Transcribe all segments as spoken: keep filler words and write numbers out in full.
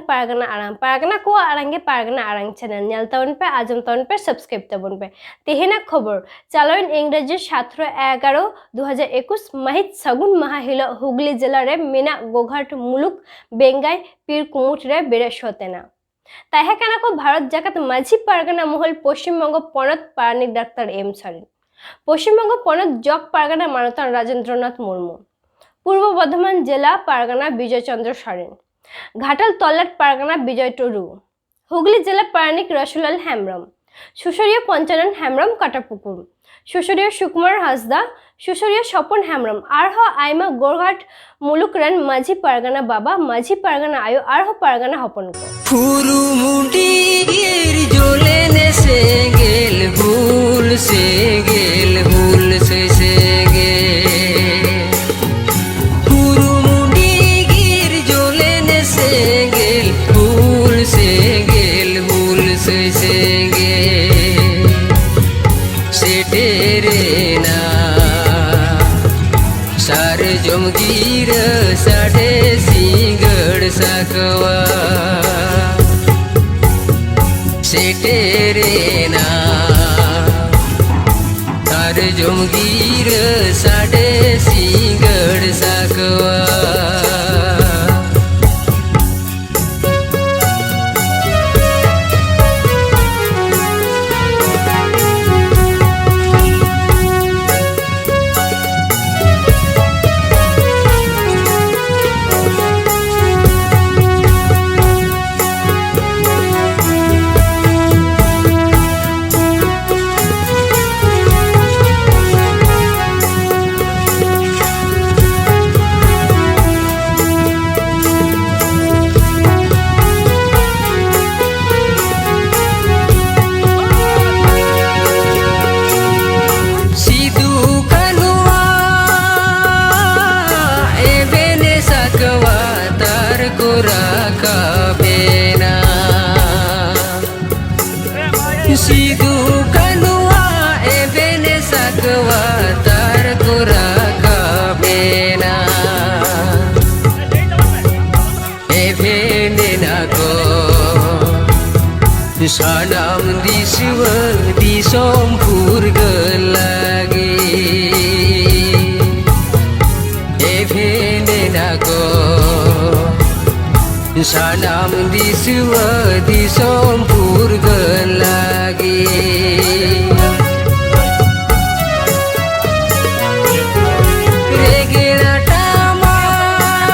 ᱯᱟᱨᱜᱟᱱᱟ ᱟᱲᱟᱝ, ᱯᱟᱨᱜᱟᱱᱟ ᱠᱚᱣᱟᱜ ᱟᱲᱟᱝ ᱜᱮ ᱯᱟᱨᱜᱟᱱᱟ ᱟᱲᱟᱝ ᱪᱮᱱᱮᱞ ᱧᱮᱞ ᱛᱟᱵᱚᱱ ᱯᱮ, ᱟᱸᱡᱚᱢ ᱛᱟᱵᱚᱱ ᱯᱮ, ᱥᱟᱵᱥᱠᱨᱟᱭᱤᱵ ᱛᱟᱵᱚᱱ ᱯᱮ᱾ ᱛᱮᱦᱮᱧᱟᱜ ᱠᱷᱚᱵᱚᱨ, ᱪᱟᱞᱟᱣᱮᱱ ᱤᱝᱨᱮᱡᱤ ᱥᱟᱛᱨᱚ ᱮᱜᱟᱨᱚ ᱫᱩ ᱦᱟᱡᱟᱨ ᱮᱠᱩᱥ ᱢᱟᱹᱦᱤᱛ ᱥᱟᱹᱜᱩᱱ ᱢᱟᱦᱟ ᱦᱤᱞᱳᱜ ᱦᱩᱜᱽᱞᱤ ᱡᱮᱞᱟ ᱨᱮ ᱢᱮᱱᱟᱜ ᱜᱳᱜᱷᱟᱴ ᱢᱩᱞᱩᱠ ᱵᱮᱝᱜᱟᱭ ᱯᱤᱨ ᱠᱩᱢᱩᱴ ᱨᱮ ᱵᱮᱨᱮᱫ ᱥᱚᱛ ᱮᱱᱟ᱾ ᱛᱟᱦᱮᱸ ᱠᱟᱱᱟ ᱠᱚ ᱵᱷᱟᱨᱚᱛ ᱡᱟᱠᱟᱛ ᱢᱟᱹᱡᱷᱤ ᱯᱟᱨᱜᱟᱱᱟ ᱢᱚᱦᱚᱞ ᱯᱚᱥᱪᱤᱢ ᱵᱚᱝᱜᱚ ᱯᱚᱱᱚᱛ ᱯᱟᱨᱟᱱᱤᱠ ᱰᱟᱠᱛᱟᱨ ᱮᱢ ᱥᱚᱨᱮᱱ, ᱯᱚᱥᱪᱤᱢ ᱵᱚᱝᱜᱚ ᱯᱚᱱᱚᱛ ᱡᱚᱜᱽ ᱯᱟᱨᱜᱟᱱᱟ ᱢᱟᱱᱚᱛᱟᱱ ᱨᱟᱡᱮᱱᱫᱨᱚᱱᱟᱛᱷ ᱢᱩᱨᱢᱩ, ᱯᱩᱨᱵᱚ ᱵᱚᱨᱫᱷᱚᱢᱟᱱ ᱡᱮᱞᱟ ᱯᱟᱨᱜᱟᱱᱟ ᱵᱤᱡᱚᱭ ᱪᱚᱱᱫᱨᱚ ᱥᱚᱨᱮᱱ, ᱜᱷᱟᱴᱟᱞ ᱛᱚᱞᱟᱴ ᱯᱟᱨᱜᱟᱱᱟ ᱵᱤᱡᱚᱭ ᱴᱩᱰᱩ, ᱦᱩᱜᱽᱞᱤ ᱡᱮᱞᱟ ᱯᱟᱨᱟᱱᱤᱠ ᱨᱟᱥᱩᱞᱟᱞ ᱦᱮᱢᱵᱨᱚᱢ, ᱥᱩᱥᱟᱹᱨᱤᱭᱟᱹ ᱯᱚᱧᱪᱟᱱᱚᱱ ᱦᱮᱢᱵᱨᱚᱢ ᱠᱟᱴᱟᱯᱩᱠᱩᱨ, ᱥᱩᱥᱟᱹᱨᱤᱭᱟᱹ ᱥᱩᱠᱩᱢᱟᱨ ᱦᱟᱸᱥᱫᱟ, ᱥᱩᱥᱟᱹᱨᱤᱭᱟᱹ ᱥᱚᱯᱚᱱ ᱦᱮᱢᱵᱨᱚᱢ, ᱟᱨᱦᱚᱸ ᱟᱭᱢᱟ ᱜᱳᱜᱷᱟᱴ ᱢᱩᱞᱩᱠ ᱨᱮᱱ ᱢᱟᱹᱡᱷᱤ ᱯᱟᱨᱜᱟᱱᱟ ᱵᱟᱵᱟ, ᱢᱟᱹᱡᱷᱤ ᱯᱟᱨᱜᱟᱱᱟ ᱟᱭᱳ, ᱟᱨᱦᱚᱸ ᱯᱟᱨᱜᱟᱱᱟ ᱦᱚᱯᱚᱱ ᱠᱚ᱾ ᱠᱩᱨᱩᱢᱩᱴᱤ ᱜᱤᱨ ᱡᱚᱞᱮᱱ ᱥᱮᱸᱜᱮᱞ ᱦᱩᱞ, ᱥᱮᱸᱜᱮᱞ ᱦᱩᱞ ᱥᱮ ᱥᱮᱸᱜᱮᱞ᱾ ᱠᱩᱨᱩᱢᱩᱴᱤ ᱜᱤᱨ ᱡᱚᱞᱮᱱ ᱥᱮᱸᱜᱮᱞ ᱦᱩᱞ, ᱥᱮᱸᱜᱮᱞ ᱦᱩᱞ ᱥᱮ ᱥᱮᱸᱜᱮᱞ᱾ ᱥᱮᱴᱮᱨᱮᱱᱟ ᱥᱟᱨᱡᱚᱢ ᱜᱤᱨᱟᱹ ᱥᱟᱰᱮ ᱥᱤᱸᱜᱟᱹᱲ ᱥᱟᱠᱣᱟ᱾ ᱥᱮᱴᱮᱨᱮᱱᱟ ᱥᱟᱨᱡᱚᱢ ᱜᱤᱨᱟᱹ ᱥᱟᱰᱮ ᱥᱤᱸᱜᱟᱹᱲ ᱥᱟᱠᱣᱟ᱾ ᱥᱤᱫᱩ ᱠᱟᱹᱱᱩᱣᱟᱜ ᱮᱵᱷᱮᱱ ᱥᱟᱠᱣᱟ ᱛᱟᱨ ᱠᱚ ᱨᱟᱠᱟᱵᱮᱱᱟ᱾ ᱥᱤᱫᱩ ᱠᱟᱹᱱᱩᱣᱟᱜ ᱮᱵᱷᱮᱱ ᱥᱟᱠᱣᱟ ᱛᱟᱨ ᱠᱚ ᱨᱟᱠᱟᱵᱮᱱᱟ᱾ ᱮᱵᱷᱮᱱ ᱮᱱᱟ ᱫᱤᱥᱚᱢ ᱯᱷᱩᱨᱜᱟᱹᱞ ᱞᱟᱹᱜᱤᱫ ᱮᱵᱷᱮᱱ ᱮᱱᱟ ᱠᱚ ᱥᱟᱱᱟᱢ ᱫᱤᱥᱩᱣᱟᱹ ᱫᱤᱥᱚᱢ ᱯᱷᱩᱨᱜᱟᱹᱞ ᱞᱟᱹᱜᱤᱫ᱾ ᱨᱮᱜᱮᱲᱟ ᱴᱟᱢᱟᱠ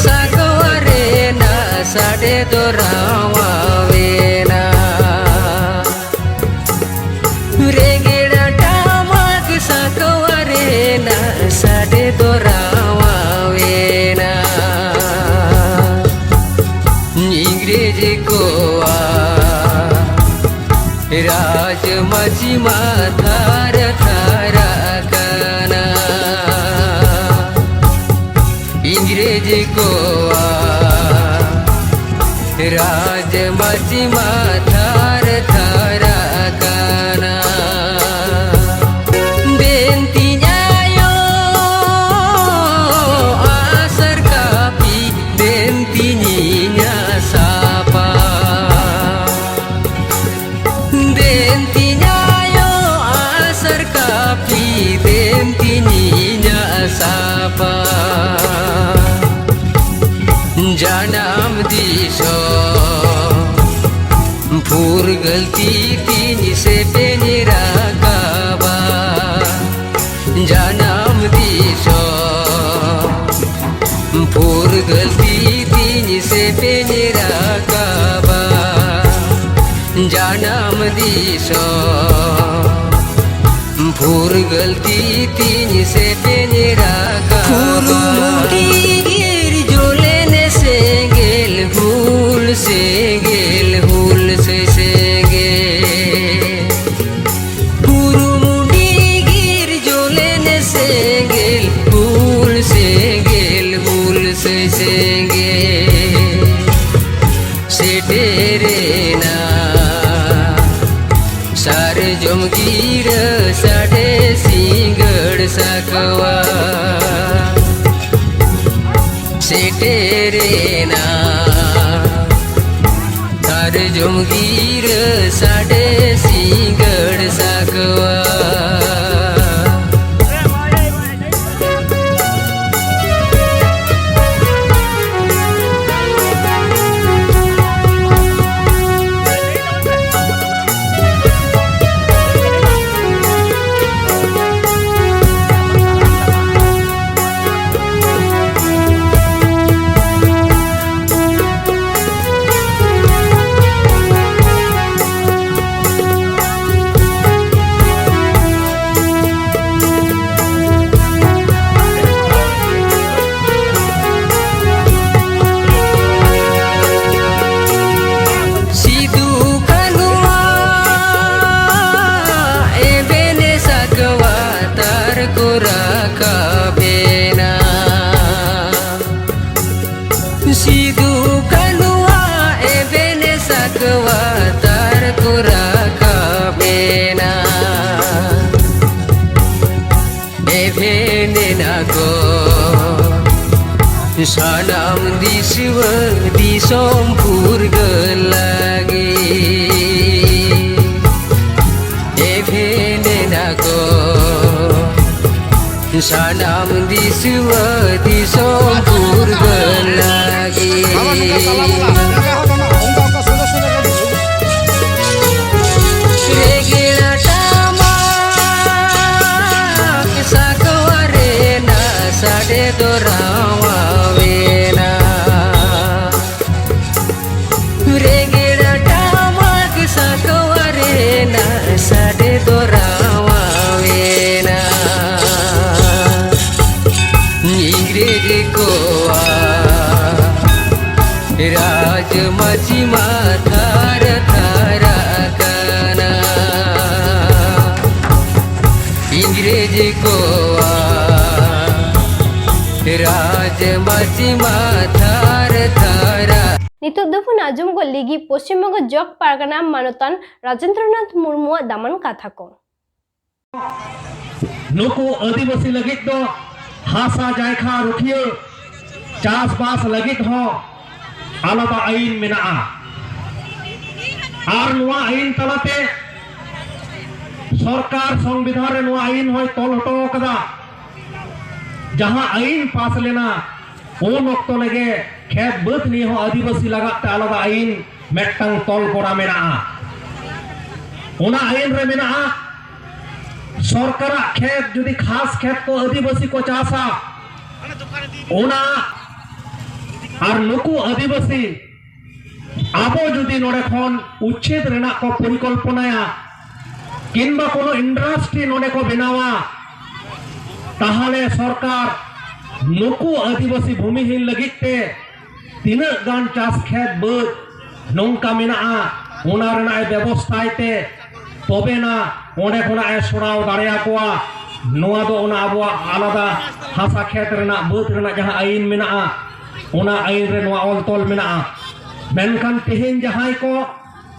ᱥᱟᱠᱣᱟ ᱨᱮᱱᱟᱜ ᱥᱟᱰᱮ ᱫᱚ ᱨᱟᱣᱟᱣᱮᱱᱟ᱾ ᱨᱮᱜᱮᱲᱟ ᱴᱟᱢᱟᱠ ᱥᱟᱠᱣᱟ ᱨᱮᱱᱟᱜ ᱥᱟᱰᱮ ᱫᱚ ᱨᱟᱣᱟᱣᱮᱱᱟ᱾ ᱤᱝᱨᱮᱡᱽ ᱠᱚᱣᱟᱜ ᱨᱟᱡᱽ ᱢᱟᱹᱪᱤ ᱢᱟ ᱛᱷᱟᱨ ᱛᱷᱟᱨᱟᱜ ᱠᱟᱱᱟ᱾ ᱤᱝᱨᱮᱡᱽ ᱠᱚᱣᱟᱜ ᱨᱟᱡᱽ ᱢᱟᱹᱪᱤ ᱢᱟ ᱛᱷᱟᱨ ᱛᱷᱟᱨᱟᱜ ᱠᱟᱱᱟ᱾ ᱫᱮᱱ ᱛᱤᱧ ᱟᱭᱳ ᱟᱥᱟᱨ ᱠᱟᱹᱯᱤ, ᱫᱮᱱ ᱛᱤᱧᱤᱧ ᱟᱥᱟᱯᱟ᱾ ᱫᱮᱱ ᱛᱤᱧ ᱟᱭᱳ ᱟᱥᱟᱨ ᱠᱟᱹᱯᱤ, ᱫᱮᱱ ᱛᱤᱧᱤᱧ ᱟᱥᱟᱯᱟ᱾ ᱡᱟᱱᱟᱢ ᱫᱤᱥᱚᱢ ᱯᱷᱩᱨᱜᱟᱹᱞ ᱛᱤ ᱛᱤᱧ ᱥᱮᱯᱮᱧ ᱨᱟᱠᱟᱵᱟ᱾ ᱡᱟᱱᱟᱢ ᱫᱤᱥᱚᱢ ᱯᱷᱩᱨᱜᱟᱹᱞ ᱛᱤ ᱛᱤᱧ ᱥᱮᱯᱮᱧ ᱨᱟᱠᱟᱵᱟ᱾ ᱡᱟᱱᱟᱢ ᱫᱤᱥᱚᱢ ᱯᱷᱩᱨᱜᱟᱹᱞ ᱛᱤ ᱛᱤᱧ ᱥᱮᱯᱮᱧ ᱨᱟᱠᱟᱵᱟ᱾ ᱠᱩᱨᱩᱢᱩᱴᱤ ᱜᱤᱨ ᱡᱚᱞᱮᱱ ᱥᱮᱸᱜᱮᱞ, ᱦᱩᱞ ᱥᱮᱸᱜᱮᱞ, ᱦᱩᱞ ᱥᱮ ᱥᱮᱸᱜᱮᱞ᱾ ᱠᱩᱨᱩᱢᱩᱴᱤ ᱜᱤᱨ ᱡᱚᱞᱮᱱ ᱥᱮᱸᱜᱮᱞ, ᱦᱩᱞ ᱥᱮᱸᱜᱮᱞ, ᱦᱩᱞ ᱥᱮ ᱥᱮᱸᱜᱮᱞ᱾ ᱥᱮᱴᱮᱨᱮᱱᱟ ᱥᱟᱨᱡᱚᱢ ᱜᱤᱨᱟᱹ ᱥᱟᱰᱮ ᱥᱤᱸᱜᱟᱹᱲ ᱥᱟᱠᱣᱟ᱾ ᱥᱮᱴᱮᱨᱮᱱᱟ ᱥᱟᱨᱡᱚᱢ ᱜᱤᱨᱟᱹ ᱥᱟᱰᱮ ᱱᱟᱠᱚ ᱥᱟᱱᱟᱢ ᱫᱤᱥᱣᱟᱹ ᱫᱤᱥᱚᱢ ᱯᱷᱩᱨᱜᱟᱹᱞ ᱞᱟᱹᱜᱤᱫ ᱮᱵᱷᱮᱱ ᱮᱱᱟᱠᱚ ᱥᱟᱱᱟᱢ ᱫᱤᱥᱣᱟᱹ ᱫᱤᱥᱚᱢ ᱯᱷᱩᱨᱜᱟᱹᱞ ᱞᱟᱹᱜᱤᱫ᱾ ᱨᱮᱜᱮᱲᱟ ᱴᱟᱢᱟᱠ ᱥᱟᱠᱣᱟ ᱨᱮᱱᱟᱜ ᱥᱟᱰᱮ ᱫᱚ ᱨᱟᱣᱟᱣᱮᱱᱟ᱾ ᱨᱮᱜᱮᱲᱟ ᱴᱟᱢᱟᱠ ᱥᱟᱠᱣᱟ ᱨᱮᱱᱟᱜ ᱥᱟᱰᱮ ᱫᱚ ᱨᱟᱣᱟᱣᱮᱱᱟ᱾ ᱤᱝᱨᱮᱡᱽ ᱠᱚᱣᱟᱜ ᱨᱟᱡᱽ ᱢᱟᱹᱪᱤ ᱢᱟ ᱛᱷᱟᱨ ᱛᱷᱟᱨ ᱟᱠᱟᱱᱟ᱾ ᱤᱝᱨᱮᱡᱽ ᱠᱚᱣᱟᱜ ᱨᱟᱡᱽ ᱢᱟᱹᱪᱤ ᱢᱟ ᱛᱷᱟᱨ ᱛᱷᱟᱨ᱾ ᱱᱤᱛᱚᱜ ᱫᱚᱵᱚᱱ ᱟᱸᱡᱚᱢ ᱜᱚᱫ ᱞᱮᱜᱮ ᱯᱚᱥᱪᱤᱢ ᱵᱚᱝᱜᱚ ᱡᱚᱜᱽ ᱯᱟᱨᱜᱟᱱᱟ ᱢᱟᱱᱚᱛᱟᱱ ᱨᱟᱡᱮᱱᱫᱨᱚᱱᱟᱛᱷ ᱢᱩᱨᱢᱩᱣᱟᱜ ᱫᱟᱢᱟᱱ ᱠᱟᱛᱷᱟ ᱠᱚ᱾ ᱱᱩᱠᱩ ᱟᱹᱫᱤᱵᱟᱹᱥᱤ ᱞᱟᱹᱜᱤᱫ ᱫᱚ ᱦᱟᱥᱟ ᱡᱟᱭᱜᱟ ᱨᱩᱠᱷᱤᱭᱟᱹ, ᱪᱟᱥᱵᱟᱥ ᱞᱟᱹᱜᱤᱫ ᱦᱚᱸ ᱟᱞᱟᱫᱟ ᱟᱹᱭᱤᱱ ᱢᱮᱱᱟᱜᱼᱟ᱾ ᱟᱨ ᱱᱚᱣᱟ ᱟᱹᱭᱤᱱ ᱛᱟᱞᱟᱛᱮ ᱥᱚᱨᱠᱟᱨ ᱥᱚᱝᱵᱤᱫᱷᱟᱱ ᱨᱮ ᱱᱚᱣᱟ ᱟᱹᱭᱤᱱ ᱦᱚᱸᱭ ᱛᱚᱞ ᱦᱚᱴᱚ ᱟᱠᱟᱫᱟ᱾ ᱡᱟᱦᱟᱸ ᱟᱹᱭᱤᱱ ᱯᱟᱥ ᱞᱮᱱᱟ, ᱩᱱ ᱚᱠᱛᱚ ᱨᱮᱜᱮ ᱠᱷᱮᱛ ᱵᱟᱹᱫᱽ ᱱᱤᱭᱮ ᱦᱚᱸ ᱟᱹᱫᱤᱵᱟᱹᱥᱤ ᱞᱟᱜᱟᱫ ᱛᱮ ᱟᱞᱟᱫᱟ ᱟᱹᱭᱤᱱ ᱢᱤᱫᱴᱟᱝ ᱛᱚᱞ ᱠᱚᱨᱟ ᱢᱮᱱᱟᱜᱼᱟ᱾ ᱚᱱᱟ ᱟᱹᱭᱤᱱ ᱨᱮ ᱢᱮᱱᱟᱜᱼᱟ, ᱥᱚᱨᱠᱟᱨᱟᱜ ᱠᱷᱮᱛ ᱡᱩᱫᱤ ᱠᱷᱟᱥ ᱠᱷᱮᱛ ᱠᱚ ᱟᱹᱫᱤᱵᱟᱹᱥᱤ ᱠᱚ ᱪᱟᱥᱟ, ᱚᱱᱟ ᱟᱨ ᱱᱩᱠᱩ ᱟᱹᱫᱤᱵᱟᱹᱥᱤ ᱟᱵᱚ ᱡᱩᱫᱤ ᱱᱚᱰᱮ ᱠᱷᱚᱱ ᱩᱪᱪᱷᱮᱫ ᱨᱮᱱᱟᱜ ᱠᱚ ᱯᱚᱨᱤᱠᱚᱞᱯᱚᱱᱟᱭᱟ, ᱠᱤᱝᱵᱟ ᱠᱳᱱᱳ ᱤᱱᱰᱟᱥᱴᱨᱤ ᱱᱚᱰᱮ ᱠᱚ ᱵᱮᱱᱟᱣᱟ, ᱛᱟᱦᱚᱞᱮ ᱥᱚᱨᱠᱟᱨ ᱱᱩᱠᱩ ᱟᱹᱫᱤᱵᱟᱹᱥᱤ ᱵᱷᱩᱢᱤᱦᱤᱱ ᱞᱟᱹᱜᱤᱫ ᱛᱮ ᱛᱤᱱᱟᱹᱜ ᱜᱟᱱ ᱪᱟᱥ ᱠᱷᱮᱛ ᱵᱟᱹᱫᱽ ᱱᱚᱝᱠᱟ ᱢᱮᱱᱟᱜᱼᱟ, ᱚᱱᱟ ᱨᱮᱱᱟᱜ ᱮ ᱵᱮᱵᱚᱥᱛᱷᱟᱭ ᱛᱮ, ᱛᱚᱵᱮᱱᱟ ᱚᱸᱰᱮ ᱠᱷᱚᱱᱟᱜ ᱮ ᱥᱚᱨᱟᱣ ᱫᱟᱲᱮᱭᱟᱠᱚᱣᱟ᱾ ᱱᱚᱣᱟ ᱫᱚ ᱚᱱᱟ ᱟᱵᱚᱣᱟᱜ ᱟᱞᱟᱫᱟ ᱦᱟᱥᱟ ᱠᱷᱮᱛ ᱨᱮᱱᱟᱜ, ᱵᱟᱹᱫᱽ ᱨᱮᱱᱟᱜ ᱡᱟᱦᱟᱸ ᱟᱹᱭᱤᱱ ᱢᱮᱱᱟᱜᱼᱟ, ᱚᱱᱟ ᱟᱹᱭᱤᱱ ᱨᱮ ᱱᱚᱣᱟ ᱚᱞ ᱛᱚᱞ ᱢᱮᱱᱟᱜᱼᱟ᱾ ᱢᱮᱱᱠᱷᱟᱱ ᱛᱮᱦᱮᱧ ᱡᱟᱦᱟᱸᱭ ᱠᱚ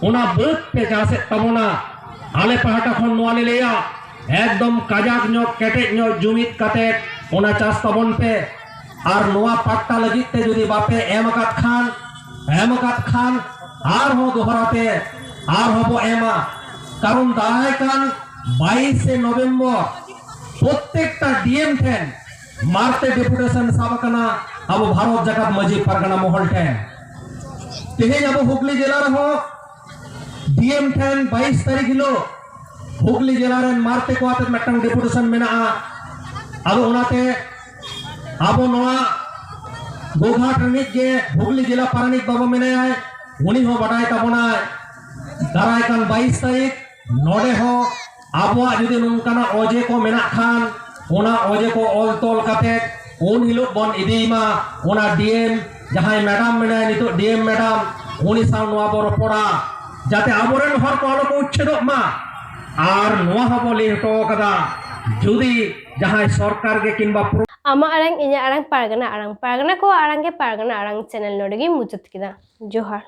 ᱚᱱᱟ ᱵᱟᱹᱫᱽ ᱯᱮ ᱪᱟᱥᱮᱫ ᱛᱟᱵᱚᱱᱟ, ᱟᱞᱮ ᱯᱟᱦᱴᱟ ᱠᱷᱚᱱ ᱱᱚᱣᱟ ᱞᱮ ᱞᱟᱹᱭᱟ, ᱮᱠᱫᱚᱢ ᱠᱟᱡᱟᱠ ᱧᱚᱜ, ᱠᱮᱴᱮᱡ ᱧᱚᱜ ᱡᱩᱢᱤᱫ ᱠᱟᱛᱮ ᱚᱱᱟ ᱪᱟᱥ ᱛᱟᱵᱚᱱ ᱯᱮ᱾ ᱟᱨ ᱱᱚᱣᱟ ᱯᱟᱴᱴᱟ ᱞᱟᱹᱜᱤᱫ ᱛᱮ ᱡᱩᱫᱤ ᱵᱟᱯᱮ ᱮᱢ ᱟᱠᱟᱫ ᱠᱷᱟᱱ, ᱮᱢ ᱟᱠᱟᱫ ᱠᱷᱟᱱ ᱟᱨᱦᱚᱸ ᱫᱚᱦᱲᱟ ᱛᱮ ᱟᱨᱦᱚᱸ ᱵᱚ ᱮᱢᱟ᱾ ᱠᱟᱨᱚᱱ ᱫᱟᱨᱟᱭ ᱠᱟᱱ ᱵᱟᱭᱤᱥᱮ ᱱᱚᱵᱷᱮᱢᱵᱚᱨ ᱯᱨᱚᱛᱛᱮᱠᱴᱟ ᱰᱤ ᱮᱢ ᱴᱷᱮᱱ ᱢᱟᱨᱛᱮ ᱰᱮᱯᱩᱴᱮᱥᱚᱱ ᱥᱟᱵ ᱟᱠᱟᱱᱟ ᱟᱵᱚ ᱵᱷᱟᱨᱚᱛ ᱡᱟᱠᱟᱛ ᱢᱟᱹᱡᱷᱤ ᱯᱟᱨᱜᱟᱱᱟ ᱢᱚᱦᱚᱞ ᱴᱷᱮᱱ᱾ ᱛᱮᱦᱮᱧ ᱟᱵᱚ ᱦᱩᱜᱽᱞᱤ ᱡᱮᱞᱟ ᱨᱮᱦᱚᱸ ᱰᱤ ᱮᱢ ᱴᱷᱮᱱ ᱵᱟᱭᱤᱥ ᱛᱟᱹᱨᱤᱠᱷ ᱦᱤᱞᱳᱜ ᱦᱩᱜᱽᱞᱤ ᱡᱮᱞᱟ ᱨᱮᱱ ᱢᱟᱨᱛᱮ ᱠᱚ ᱟᱛᱮ ᱢᱤᱫᱴᱟᱝ ᱰᱮᱯᱩᱴᱮᱥᱚᱱ ᱢᱮᱱᱟᱜᱼᱟ᱾ ᱟᱫᱚ ᱚᱱᱟᱛᱮ ᱟᱵᱚ ᱱᱚᱣᱟ ᱜᱳᱜᱷᱟᱴ ᱨᱤᱱᱤᱡ ᱜᱮ ᱦᱩᱜᱽᱞᱤ ᱡᱮᱞᱟ ᱯᱟᱨᱟᱱᱤᱠ ᱵᱟᱵᱟ ᱢᱮᱱᱟᱭᱟ, ᱩᱱᱤ ᱦᱚᱸ ᱵᱟᱰᱟᱭ ᱛᱟᱵᱚᱱᱟᱭ᱾ ᱫᱟᱨᱟᱭ ᱠᱟᱱ ᱵᱟᱭᱤᱥ ᱛᱟᱹᱨᱤᱠᱷ ᱱᱚᱰᱮ ᱦᱚᱸ ᱟᱵᱚᱣᱟᱜ ᱡᱩᱫᱤ ᱱᱚᱝᱠᱟᱱᱟᱜ ᱚᱡᱮ ᱠᱚ ᱢᱮᱱᱟᱜ ᱠᱷᱟᱱ, ᱚᱱᱟ ᱚᱡᱮ ᱠᱚ ᱚᱞ ᱛᱚᱞ ᱠᱟᱛᱮ ᱩᱱ ᱦᱤᱞᱳᱜ ᱵᱚᱱ ᱤᱫᱤᱭ ᱢᱟ᱾ ᱚᱱᱟ ᱰᱤ ᱮᱢ, ᱡᱟᱦᱟᱸᱭ ᱢᱮᱰᱟᱢ ᱢᱮᱱᱟᱭᱟ ᱱᱤᱛᱚᱜ, ᱰᱤ ᱮᱢ ᱢᱮᱰᱟᱢ, ᱩᱱᱤ ᱥᱟᱶ ᱱᱚᱣᱟ ᱵᱚ ᱨᱚᱯᱚᱲᱟ, ᱡᱟᱛᱮ ᱟᱵᱚᱨᱮᱱ ᱦᱚᱲ ᱠᱚ ᱟᱞᱚ ᱠᱚ ᱩᱪᱪᱷᱮᱫᱚᱜ ᱢᱟ᱾ ᱟᱨ ᱱᱚᱣᱟ ᱦᱚᱸᱵᱚ ᱞᱟᱹᱭ ᱦᱚᱴᱚ ᱟᱠᱟᱫᱟ, ᱡᱩᱫᱤ ᱡᱟᱦᱟᱸᱭ ᱥᱚᱨᱠᱟᱨ ᱜᱮ ᱠᱤᱝᱵᱟ ᱯᱨᱚ- ᱟᱢᱟᱜ ᱟᱲᱟᱝ, ᱤᱧᱟᱹᱜ ᱟᱲᱟᱝ, ᱯᱟᱨᱜᱟᱱᱟ ᱟᱲᱟᱝ, ᱯᱟᱨᱜᱟᱱᱟ ᱠᱚᱣᱟᱜ ᱟᱲᱟᱝ ᱜᱮ ᱯᱟᱨᱜᱟᱱᱟ ᱟᱲᱟᱝ ᱪᱮᱱᱮᱞ ᱱᱚᱰᱮ ᱜᱤᱧ ᱢᱩᱪᱟᱹᱫ ᱠᱮᱫᱟ᱾ ᱡᱚᱦᱟᱨ᱾